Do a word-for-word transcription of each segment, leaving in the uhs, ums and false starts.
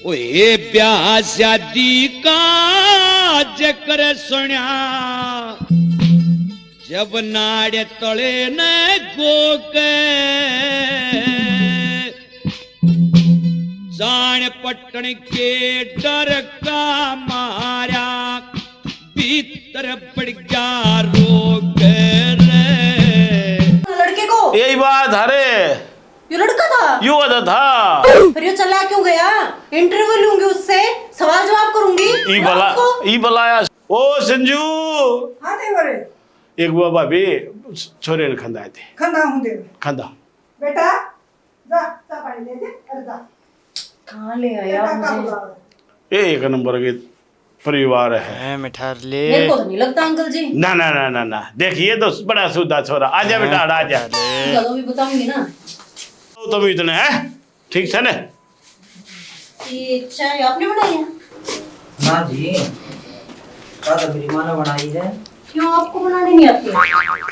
ओए ब्याह शादी का जिक्र सुण्या, जब नाड़े तले न गोके, जान पटन के डर का मारा, भीतर पड़ गया रोक रे। लड़के को। यही बात, अरे। यो लड़का था? यो तो था। फिर यो चला क्यों गया? इंटरव्यू लूंगी उससे, सवाल जवाब करूंगी। ई बला, उसको। ई बलाया। ओ संजू। हाँ देवर। एक बार भाभी, छोरे ने खंदा थे। खंदा हूँ देवर। खंदा। बेटा, जा, चाय पानी ले दे, अरे जा। कहाँ ले आया बेटा, मुझे? ये एक नंबर के परिवार है। हैं, मिठार ले। मेरे को तो नहीं लगता अंकल जी। ना, ना, ना, ना, ना। देखिए तो बड़ा सुधा छोरा। आजा बेटा, आजा। ले। चलो, भी बताऊंगी ना। तो तुम इतने हैं, ठीक है ना? ये चाय आपने बनाई है? ना जी, चाय तो मेरी माँ ने बनाई है। क्यों, आपको बनानी नहीं आती?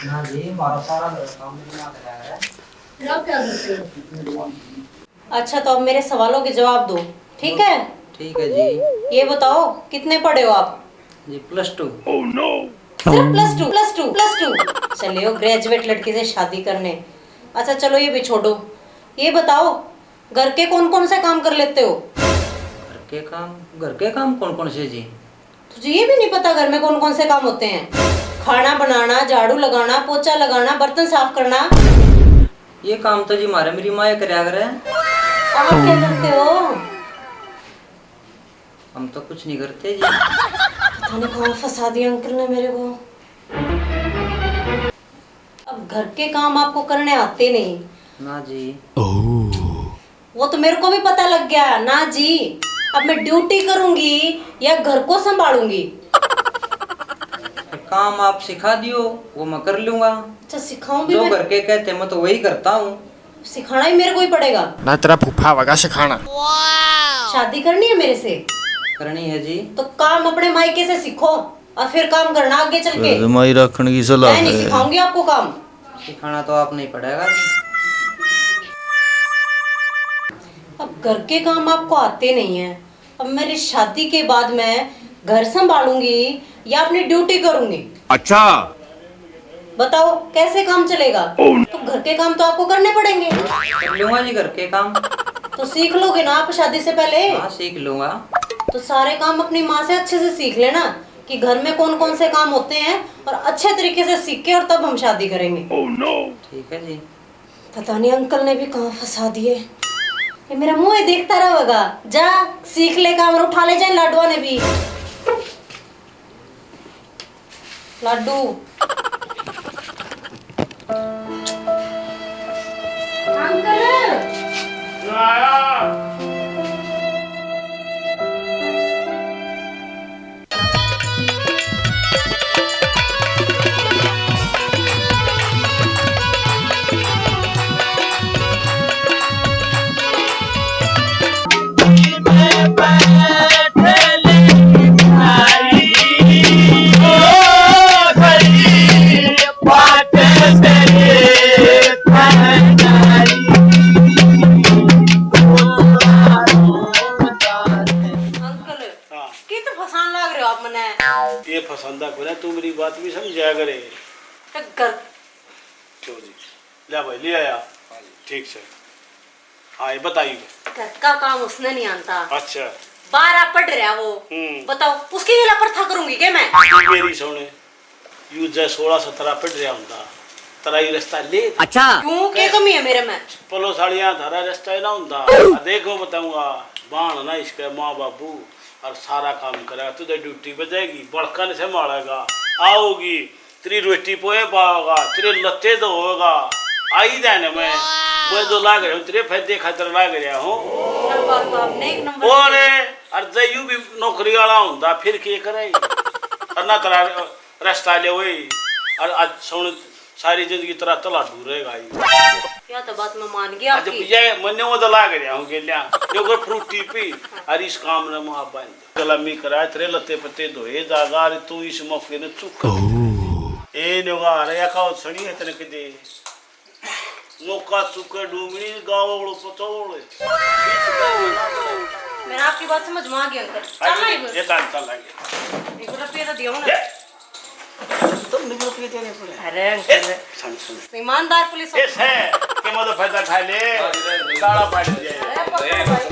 ना जी, हमारा सारा घर का काम मेरी माँ कराया है। फिर आप क्या करते हो? अच्छा, तो अब मेरे सवालों के जवाब दो, ठीक है? ठीक है जी। ये बताओ, कितने पढ़े हो आप? जी, प्लस टू। सिर्फ plus two, plus two, plus two. चले हो ग्रेजुएट लड़की से शादी करने। अच्छा, चलो, ये भी छोड़ो। ये बताओ, घर के कौन कौन से काम कर लेते हो? घर के काम? घर के काम कौन कौन से जी? तुझे ये भी नहीं पता घर में कौन कौन से काम होते हैं? खाना बनाना, झाड़ू लगाना, पोछा लगाना, बर्तन साफ करना। ये काम तो जी म्हारे मेरी माँ ही करया करे। आप क्या करते हो? हम तो कुछ नहीं करते जी। पता नहीं कहाँ फंसा दिया अंकल ने मेरे को। अब घर के काम आपको करने आते नहीं। ना जी। वो तो मेरे को भी पता लग गया ना जी। अब मैं ड्यूटी करूंगी या घर को संभालूंगी? काम आप सिखा दियो, वो मैं कर लूंगा। अच्छा, सिखाऊं भी जो मैं? घर के कहते मैं तो वही करता हूँ। सिखाना ही मेरे को ही पड़ेगा। ना, तेरा फूफा होगा सिखाना। शादी करनी है मेरे से? करनी है जी। तो काम अपने मायके से सीखो और फिर काम करना आगे चल के। जमाई रखने की सलाह मैं नहीं है। सिखाऊंगी आपको काम। सिखाना तो आप नहीं पड़ेगा जी। अब घर के काम आपको आते नहीं है, अब मेरी शादी के बाद मैं घर संभालूंगी या अपनी ड्यूटी करूंगी? अच्छा। बताओ, कैसे काम चलेगा? तो घर के काम तो आपको करने पड़ेंगे। कर लूंगा जी घर के काम। तो सीख लोगे ना आप शादी से पहले? हाँ, सीख लूंगा। तो सारे काम अपनी माँ से अच्छे से सीख लेना कि घर में कौन कौन से काम होते हैं, और अच्छे तरीके से सीख के और तब हम शादी करेंगे। ठीक है जी। पता नहीं अंकल ने भी कहाँ फंसा दिए। ये मेरा मुंह ही देखता रहेगा। जा, सीख ले काम और उठा ले जाए लाडुआ ने भी। लाडू। अंकल। अंकल, हाँ। कित फसान लाग रहे हो आप मने? ये फसांदा कोना, तू मेरी बात भी समझा करे। तो घर क्यों जी? ले भाई, ले आया। हाँ जी। ठीक से। हाँ, ये बताइए। घर का काम उसने नहीं आता। अच्छा। बारह पढ़ रहा वो। हम्म। बताओ, उसकी गला पर था करूंगी क्या मैं? तू मेरी सुने, यू जै सोलह सत्रह पढ़ रहा होंदा, तेरा ये रिश्ता ले। अच्छा। क्यों, के कमी है मेरे में? पलो सालियां, थारा रिश्ता ही ना होंदा। आ देखो, बताऊंगा, बाण ना इसके माँ बाबू और सारा काम करेगा। तुझे ड्यूटी पे जाएगी, बड़कन संभालेगा, आओगी, तेरी रोटी पोए पाओगा, तेरे लत्ते धोएगा। आई जाने मैं, मैं तो लाग रहा हूँ, तेरे फायदे खातर लाग रहा हूँ। हर बात तो आपने एक नंबर और, की। और जै यू भी नौकरी वाला होंदा, फिर के करे? और ना तेरा रास्ता ले वही। और आज सुन, सारी जिंदगी तेरा तलाडू रहेगा ये। या तो बात मैं मान गया आज आपकी। ये मन्ने वो तो लाग रहा हूँ गेल्या, जो कोई फ्रूटी पी, और इस काम ने मां बंद। गलामी कराए, तेरे लत्ते पत्ते धोए जागा, अरे तू इस मौके ने चुक। ओह। ए नोगा, अरे या का सुनी है तने कदे? मौका चुके डूमनी, गावल पचौल। मैं आपकी बात समझ में आ गया अंकल। चल ना इब। ये तार चल आगे। एक रुपये तो दियो ना। ये। तुम नहीं रुपये देने पड़े। अरे अंकल। सुन, सुन। ईमानदार पुलिस ये है कि मदद फायदा उठा ले, ताला पाड़ दिया। अरे पकड़ भाई।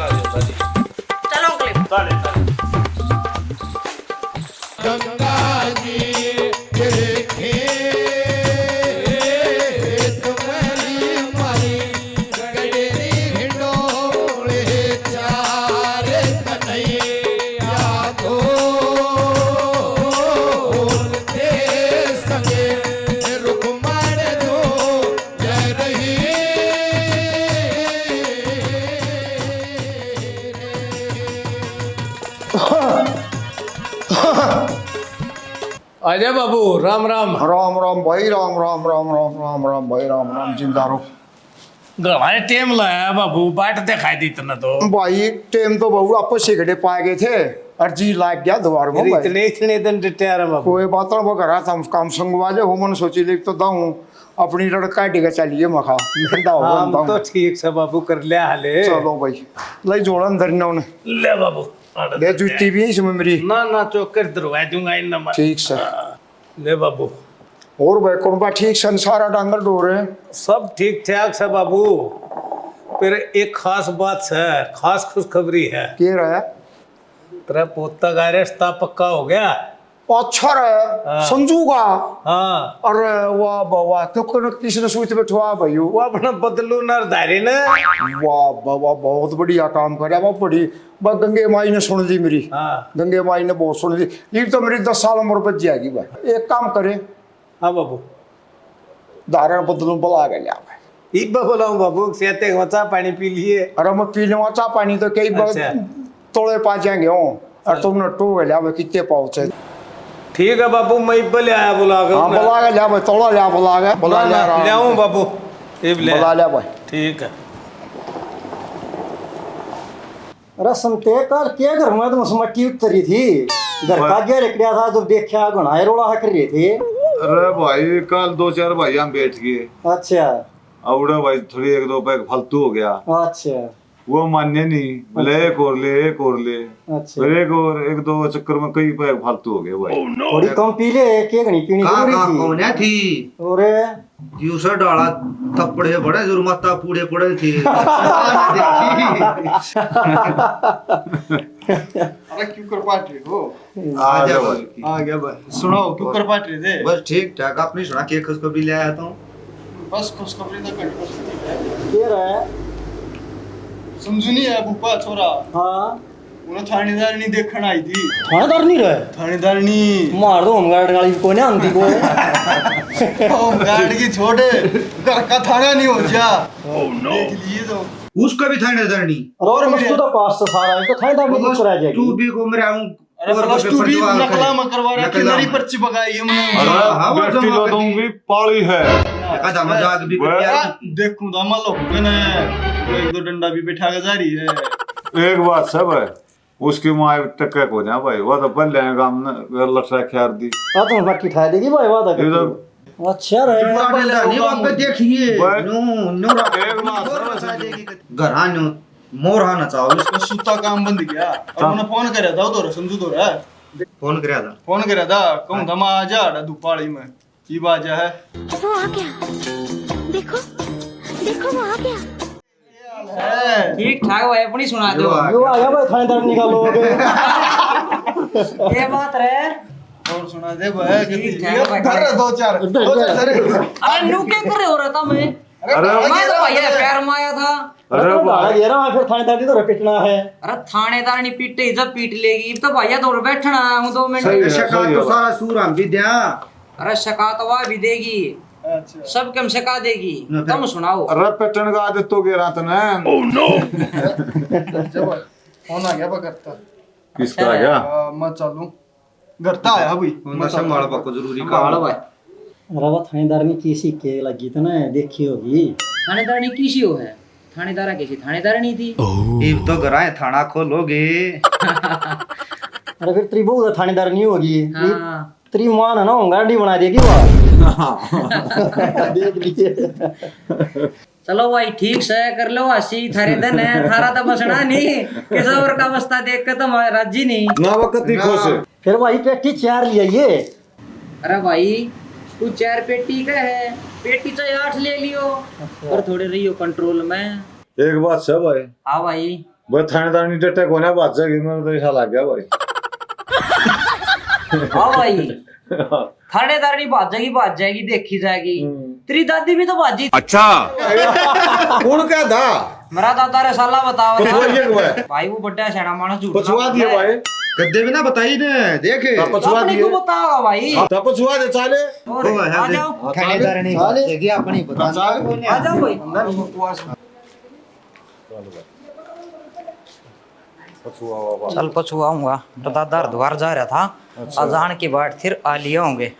चलो अंकल। चले, चले। गंगा जी के खेत भरी मारी, गगड़े री हिंडोले चार कन्हैया को बोलते संगे रुक्मण जो जय रही। आजा बाबू, राम राम। राम राम भाई, राम राम, राम राम, राम राम भाई, राम राम, जिंदा रहो। घणा ही टेम लाया बाबू, बाट दिखाई दी तन्ने तो। भाई, टेम तो बाबू आपस से घड़े पाए गए थे, और जी लाग गया दीवार में भाई। इतने, इतने दिन डटिया रहा बाबू। कोई बात ना, वो घर आता काम संगवा ले, हो मन सोची ले तो दाऊं, अपनी रड़ काट के चलिए मखा, ठंडा हो हाँ, एकदम। तो ठीक से बाबू कर लिया हाले। चलो भाई, ले जोड़ा अंदर इन्होंने। ले बाबू। ले, जूती भी है इसमें मेरी। ना, ना, चौकर धरवा दूंगा इन नंबर। ठीक से। हाँ, ले बाबू। और भाई, कौन बा ठीक से, सारा डांगर ढोर है? सब ठीक ठाक से बाबू। पर एक खास बात है, खास खुशखबरी है। के रहा? तेरा पोता का रिश्ता पक्का हो गया। अच्छा रे, हाँ। संजू का? हाँ। अरे वाह बा वाह, क्यों कनक तीसरे सूत बैठवा भाई? वो अपना बदलू नर धारी ने। वाह बा वाह, बहुत बढ़िया काम करया बा, बड़ी बा। गंगे माई ने सुन ली मेरी। हाँ। गंगे माई ने बहुत सुन ली। ये तो मेरी दस साल उम्र बच जाएगी भाई। एक काम करे। हाँ बाबू। धारण बदलू बुला के लिया भाई। इब्बा बुलाऊं बाबू, सेते को चाह पानी पी लिए। अरे मैं पी लूंगा चाह पानी तो कई बार अच्छा। तोले पा जाएंगे हो। और तुमने टू के लिया भाई, कितने पाउच है? ठीक है बाबू, मैं इब्बा ले आया बुला के। हाँ, बुला के लिया भाई, तोला लिया बुला के, बुला ना, लिया ना, आराम ले आऊं से। बाबू, इब ले। बुला लिया भाई। ठीक है। अरे संते, काल के घर में तो मटी उतरी थी, घर का भाई। गेर निकलिया था, जब देखा घना ही रोला कर रहे थे। अरे भाई, काल दो चार भाई हम बैठ गए। अच्छा। अवड़ा भाई थोड़ी एक दो पैग फालतू हो गया। अच्छा। वो मान्य नहीं, बोले अच्छा। एक और ले, एक और ले। अच्छा। फिर एक और, एक दो चक्कर में कई पैग फालतू हो गए भाई। थोड़ी कम पी ले, के घनी पीनी कहाँ, जरूरी कहाँ, थी। कौन है थी? और जूसर डाला थप्पड़े पड़े, जो माता पूड़े पड़े थे। अरे क्यों कर पाट रहे हो? आ आ जा जा भाई। भाई। आ गया भाई। सुनाओ, क्यों कर पाट रहे थे? बस ठीक ठाक, अपनी सुना, के खुशखबरी ले आया तू? बस खुशखबरी तो घणी खुशखबरी है। के रहा है? समझू नहीं है, भूपा छोरा। हाँ। उन्हें थानेदारनी देखण आई थी। थानेदारनी रहे? थानेदारनी। मार दो होमगार्ड वाली को, ना आंदी को। होमगार्ड की छोड़, घर का थाना नहीं हो जा। Oh, no। देख लिए तो। उसका भी थानेदारनी। और और plus two मेरे तो पास तो सारा, तो थानेदारनी को बस करा जाएगी। तू भी को मेरे आऊं। अरे और plus कोई two paper भी दवा नकला कर। में करवा रहा, नकला किनारी में। पर्ची बगाई हमने। अरे, हाँ, हाँ, वो बेटी जमा तो कर दी। भी पाली है। कदा मजाक भी कर यार। देखूं दामा लोग ने एक दो डंडा भी बैठा के जा रही है। एक बात सब है, उसकी माँ टक्के को जा भाई, वो तो पहले काम न लठरा ख्यार दी। आ तो बाकी ठा देगी भाई, वो तो ये तो अच्छा रहे। बड़ा डंडा नहीं, वहाँ पे देखिए, भाई। न्यू, न्यू रख, एक बात न्यू समझ रख देगी। घर आ न्यू। मोर हाँ नचाओ। उसका सूता काम बंद गया। और हाँ। उन्हें फोन करे था उधर, संजू उधर है। फोन करे था। फोन करे था, कहूँ हाँ। धमा आ जा, धुपाली में। की बात है? वो आ गया। देखो, देखो वो आ गया। ठीक ठाक भाई, अपनी सुना दो। यो आ यो आ गया भाई, थानेदार निकालो। ये बात रे। और सुना दे भाई, ठीक ठाक भाई। धर दो चार, दो चार धर। अरे न्यू के कर रहे हो रहता मैं? अरे, अरे, मैं तो भैया प्यार में आया था। अरे अरे भाई। भाई, ये रहा, फिर थानेदार तो पिटना है। अरे थानेदार नहीं पीटे, जब पीट लेगी, तो भैया तो बैठना है, हूँ दो मिनट। सही है, शका सही है तो भाई। सारा सूर हम भी द्या। अरे शका तो वह भी देगी। अच्छा। सब कम शका देगी। ना फिर। तुम सुनाओ। अरे पिटन का आदत तो गिरा तने। Oh no। जब फोन आ गया बगत। किसका आ गया? अच्छा। आ, मैं चलूं। घर तो आया भाई। उनका संभाल पक्को जरूरी काम। संभाल भाई। अरे वो थानेदारनी किसी के लगी तो ना देखी होगी। थानेदारनी किसी हो है? थानेदारा किसी थानेदारनी थी। इब तो घर आए थाना खोलोगे। अरे फिर तेरी बहू तो थानेदारनी होगी। हाँ। तेरी माँ ने ना होमगार्ड बना देगी वो। देख लिए। चलो भाई, ठीक से कर लो हासी, थारे दिन है, थारा तो बसना नहीं। किसी और का बसता देख के तो मैं राजी नहीं। ना वक्त ही खुश। फिर भाई पेटी चार ले आइए। अरे भाई, तू चार पेटी का है, पेटी तो आठ ले लियो, अच्छा। पर थोड़े रहियो कंट्रोल में। एक बात है भाई। हाँ भाई। भाई थानेदारनी डटे कोने, भाजेगी, मैं तो ऐसा लग गया भाई। हाँ भाई। थानेदारनी भाजेगी, भाज जाएगी, देखी जाएगी। हम्म। तेरी दादी भी तो भाजी। अच्छा। कौन का था? मेरा दादा रे साला बताओ यार। पछुआ दिए भाई। भाई वो बड्डा सियाणा मानस झूठ पछुआ दिए भाई। गद्दे में ना बताई ने, देख। हाँ, पछुआ अपनी दिए। क्यों बताओगा भाई? हाँ, तो पछुआ दे साले। और ओ, है आ दे। जाओ। हाँ, थानेदारनी चाले। भाजेगी अपनी बता। हाँ, चाले। आ जाओ भाई। पछुआ हुआ। चल पछुआऊंगा। तो दादा हरिद्वार जा रहा था। अच्छा। अजान की बाट फिर आ लिए होंगे।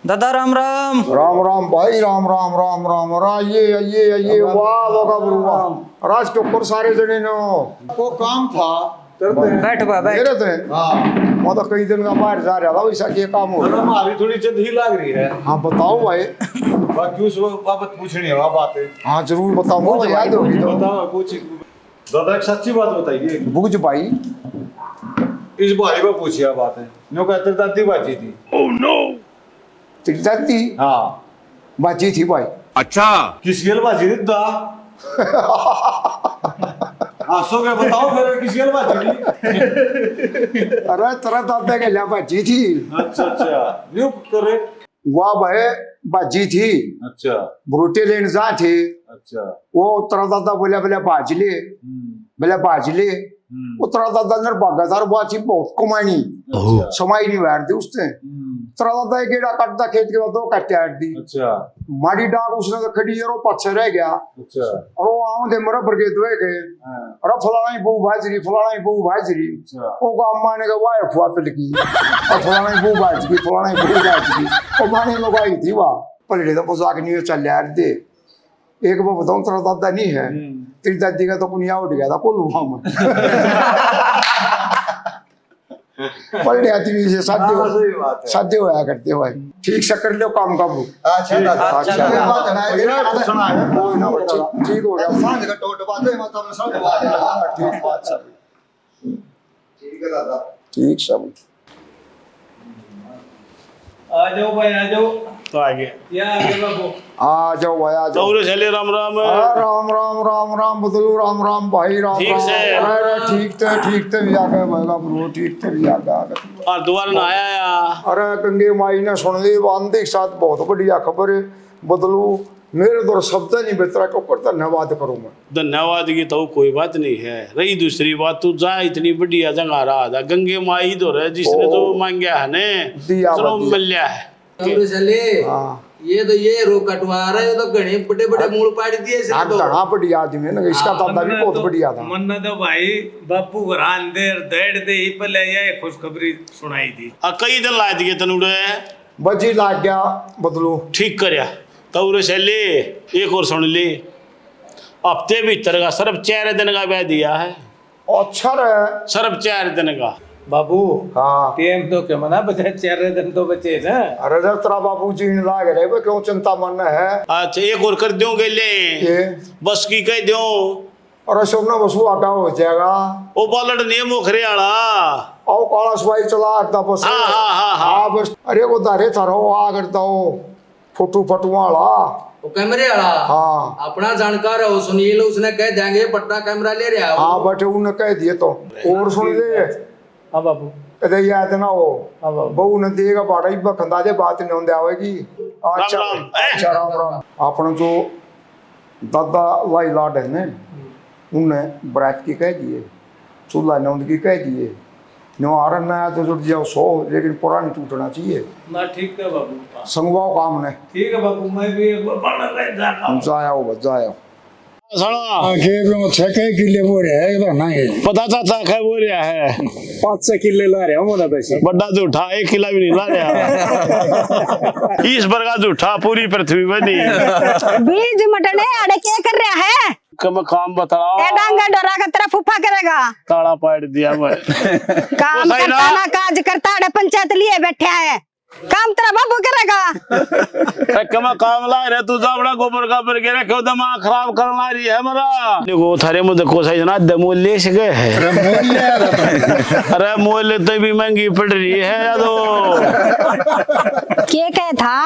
दादा राम राम। राम राम भाई, राम राम, राम राम। अरे आइए, आइए, आइए, राम राम। वाह, वाह, वाह, वाह। राज के ऊपर सारे जने नो। वो काम था। बैठ बा, बैठ। मेरे थे। हाँ। मैं तो कई दिन का बाहर जा रहा था, वैसा के काम हो गया। हमारी थोड़ी जिद ही लाग रही है। हाँ, बताओ भाई। बाकी उस बाबत पूछनी है, बात है। हाँ, जरूर बताऊंगा, पूछ याद भाई, होगी पूछ। तो। बताओ, पूछ। दादा, एक सच्ची बात बताइए। बूझ भाई। इस भाई को पूछिया बात है। न्यू कहते दादी भाजी थी। Oh no! तेरी दादी? हाँ। भाजी थी भाई। अच्छा। किस गेल भाजी थी दा? हाँ, सो के बताओ फिर किस गेल भाजी थी? अरे, तेरा दादा के लिया भाजी थी। अच्छा, अच्छा। न्यू करे। वाह भाई, भाजी थी। अच्छा। बरोटे लेन जा थे। अच्छा। वो तेरा दादा बोला, बोला, "भाज ले।" हम्म। बोला, "भाज ले।" हम्म। वो तेरा दादा ने भागादार बात थी, बहुत कमानी। अच्छा। समाई नहीं बैठ दी उसने। हम्म। तेरा दादा एक गेड़ा काटता खेत के बाद दो काटे आट दी। अच्छा। माड़ी डाक उसने तो खड़ी है, वो पाछे रह गया। अच्छा। और वो आम दे मरबर के दुए गए। हाँ। अरे फलाना ही बहू भाज रही, फलाना ही बहू भाज रही। अच्छा। वो गाम माने का वाह फुआ पिलकी। और फलाना ही बहू भाज गई, फलाना ही बहू भाज गई। वो माने लोग आई थी वाह। पलड़े तो पोशाक नहीं हो चल यार दे। एक बार बताऊं, तेरा दादा नहीं है, हम्म। तेरी दादी का तो कुनिया उठ गया था कोल्लू गांव में। पलड़े आदमी से शादी हाँ, हो-, सही बात है। शादी होया करते भाई। ठीक से कर लो काम काबू। अच्छा, दादा। अच्छा, अच्छा। दादा। कोई ना, कोई ना, ठीक, ठीक हो गया। सांझ का टोट बात है, मतलब, सब बात है। हाँ, ठीक बात सब। ठीक है दादा। ठीक सब। आ जाओ भाई, आ जाओ। तो आ गए। या आ गए बाबू। आ जाओ भाई, आ जाओ। तो उरे चले राम राम। हाँ, राम राम, राम राम, बदलू राम राम भाई, राम ठीक राम। से। अरे, अरे, ठीक थे, ठीक थे भी आ गए भाई, राम रो, ठीक थे भी आ गए। और दोबारा ना आया या। अरे, गंगे माई ने सुन ली, बांधी के साथ बहुत बढ़िया खबर है। बदलू, मेरे तो शब्द नहीं बेहतर, क्यों कर धन्यवाद करूं मैं। धन्यवाद की तो कोई बात नहीं है। रही दूसरी बात, तू जा इतनी बढ़िया जगह रहा था, गंगे माई तो रहे जिसने ओ, तो मांग्या है ने, दिया चलो बा, दिया। मिल लिया है। और चले, हाँ। ये तो ये रो कटवा रहा है, ये तो घणे बड़े बड़े हाँ। मूल पाड़ दिए इसने हाँ, तो। घणा बढ़िया आदमी है ना, इसका हाँ, दादा भी हमने बहुत तो, बढ़िया था। मन्ने तो भाई बापू को रान दे, डेढ़ दे ही पहले ये खुशखबरी सुनाई थी। आ, कई दिन ला दिए तनुड़े। बजी लाग गया बदलू। ठीक करया। तो उरे से ले, एक और सुन ले। हफ्ते भीतर का सिर्फ चार दिन का ब्याह दिया है। अच्छा रे। सिर्फ चार दिन का। बाबू, हाँ। टेम तो कम ना बचे, चार दिन तो बचे ना। अरे जब तेरा बाबू जीन लाग रहे, वो क्यों चिंता मन है? अच्छा, एक और कर दूंगे ले। ये? बस की कह दूं। अरे सुन ना, बस वो आटा हो जाएगा। ओ बालड़ ने मोखरे आला। आओ काला सवाई चला आटा बस। हाँ, हाँ, हाँ, हाँ। हाँ, बस। अरे वो दारे थारा वो आ करता हो, फोटो फटुआ वाला। वो कैमरे वाला? हाँ। अपना जानकार है, वो सुनील, उसने कह देंगे, बड़ा कैमरा ले रहा है वो। हाँ, बटे उन्हें कह दिए तो। और सुन ले। हाँ बाबू। कदे याद ना हो। हाँ बाबू। बहू ने देगा बाड़ा ही बखंदा दे, बात नहीं होंदे आवेगी। अच्छा, राम राम। अच्छा, राम राम। अपना जो दादा लाई लाड है ने, उनने बरात की कह दिए, चूल्हा नौंद की कह दिए, नो आरन ना आया तो जुड़ जाओ सौ, लेकिन पुरानी टूटना चाहिए। ना, ठीक है बाबू। संगवाओ काम ने। ठीक है बाबू, मैं भी एक बार बाणा ले जाना। जाया हो बस, जाया हो। साला। हाँ, के भी छह के किले बोरे है, इधर ना है। पता चाचा कै बोरिया है। पाँच छह किले ला रहे हो, मोटा पैसे। बड़ा झूठा, एक किला भी नहीं ला रहा। इस प्रकार झूठा पूरी पृथ्वी में नहीं। बीज मटने आड़े के कर रहा है? कम काम बताओ। ए डांगा डोरा का तेरा फूफा करेगा। ताला पाड़ दिया मैं। काम वो सही करता ना। ना काज करता, आड़े पंचायत लिए बैठा है। काम तेरा बाबू करेगा। ए, कमा काम ला रे तू, जावड़ा गोबर गाबर के रखे, दिमाग खराब करना रही है मेरा। देखो, थारे मुंह को सही ना, दमो ले सके है। अरे मोल ले तो भी महंगी पड़ रही है या तो। के कहे था?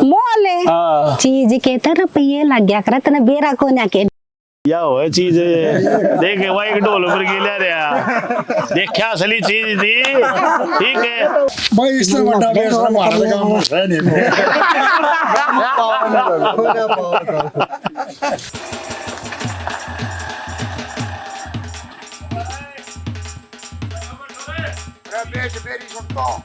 मोल। हाँ। चीज के तो रुपये लग गया करे, तने बेरा कोन्या के। या होए चीज। देख, वह एक ढोल पर गिला रहा। देखा असली चीज थी। ठीक है। भाई, इससे बड़ा बेशरम हमारा काम है नहीं। अरे बेच बेरी सुन तो। हाँ।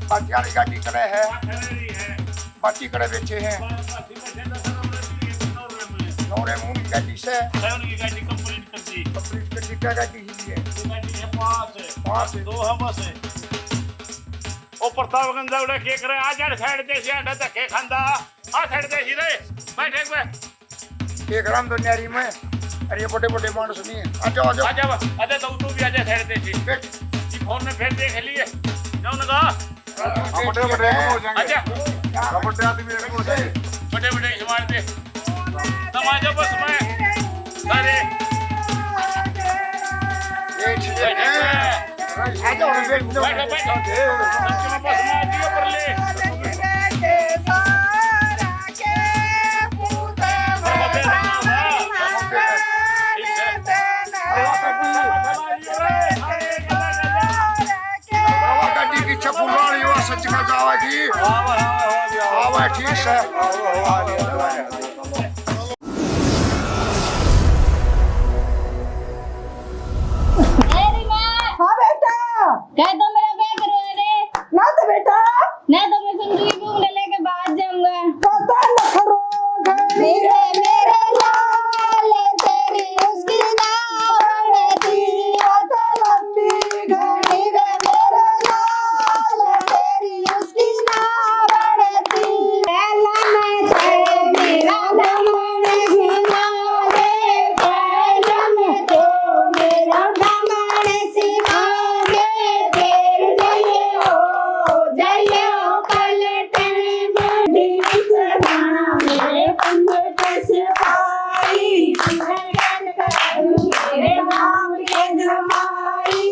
बाकी वाली गाड़ी करे है। हाँ, करे रही है। बाकी करे बेचे हैं। बस, बस, इधर से तो उन्होंने भी ये नौ रे में। नौ रे मुंह की गाड़ी से। है उनकी गाड़ी complete कर दी। Complete कर दी, क्या गाड़ी ही है? वो गाड़ी है पाँच। पाँच। दो हम बस है। ओ प्रतापगंज जावड़ा के करे, आ जा side दे, से आंडा धक्के खांदा। आ side दे ही रे। बैठ एक बार। एक राम तो न्यारी में, अरे ये बड़े बड़े माणस नहीं है। आ जाओ, आ जाओ। आ जा, आ जा, तो तू भी आ जा side दे से। बैठ। ये फोन में फिर देख लिए। जाओ ना। हाँ, बड़े बड़े हो जाएंगे। आ जा। हाँ, बड़े आदमी एक हो जाए। बड़े बड़े समाज दे। समाज बस में। अरे। ये ठीक है। बैठो, बैठो। बैठो, बैठो। बस में आ जाइए, ऊपर ले। बाबा गड्डी की छप्पू लाल युवा सच का जावा जी। आवा, ठीक है। मेरी माँ। हाँ बेटा। कह दो मेरा ब्याह करवा दे। ना तो बेटा। ना तो मैं संजू की बहू ने लेके भाग जाऊंगा। कतल करो घड़ी रे मेरे लाल, तेरी उसकी ना बनती, वो तो लंबी घड़ी रे मेरे लाल, तेरी उसकी ना बनती। पहला मैं तो मेरा दमन सुना दे, पहला मैं तो मेरा दमन सुना दे, फिर जइए हो, जइए हो पलटन बंडी। मेरे पंडित सिपाही, मेरे नाम के जमाई।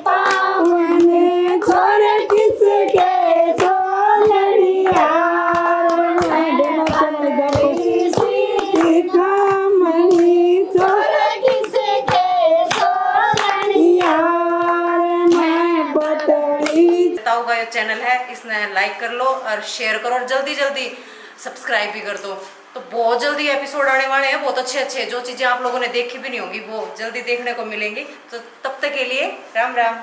पावन छोरे किसके सोलड़िया, मैं दोनों चले गए। कामनी छोरे किसके सोलड़िया, मैं पतली। ताऊ का ये चैनल है, इसने लाइक कर लो और शेयर करो और जल्दी जल्दी सब्सक्राइब भी कर दो। तो बहुत जल्दी एपिसोड आने वाले हैं, बहुत अच्छे अच्छे, जो चीज़ें आप लोगों ने देखी भी नहीं होंगी वो जल्दी देखने को मिलेंगी। तो तब तक के लिए राम राम।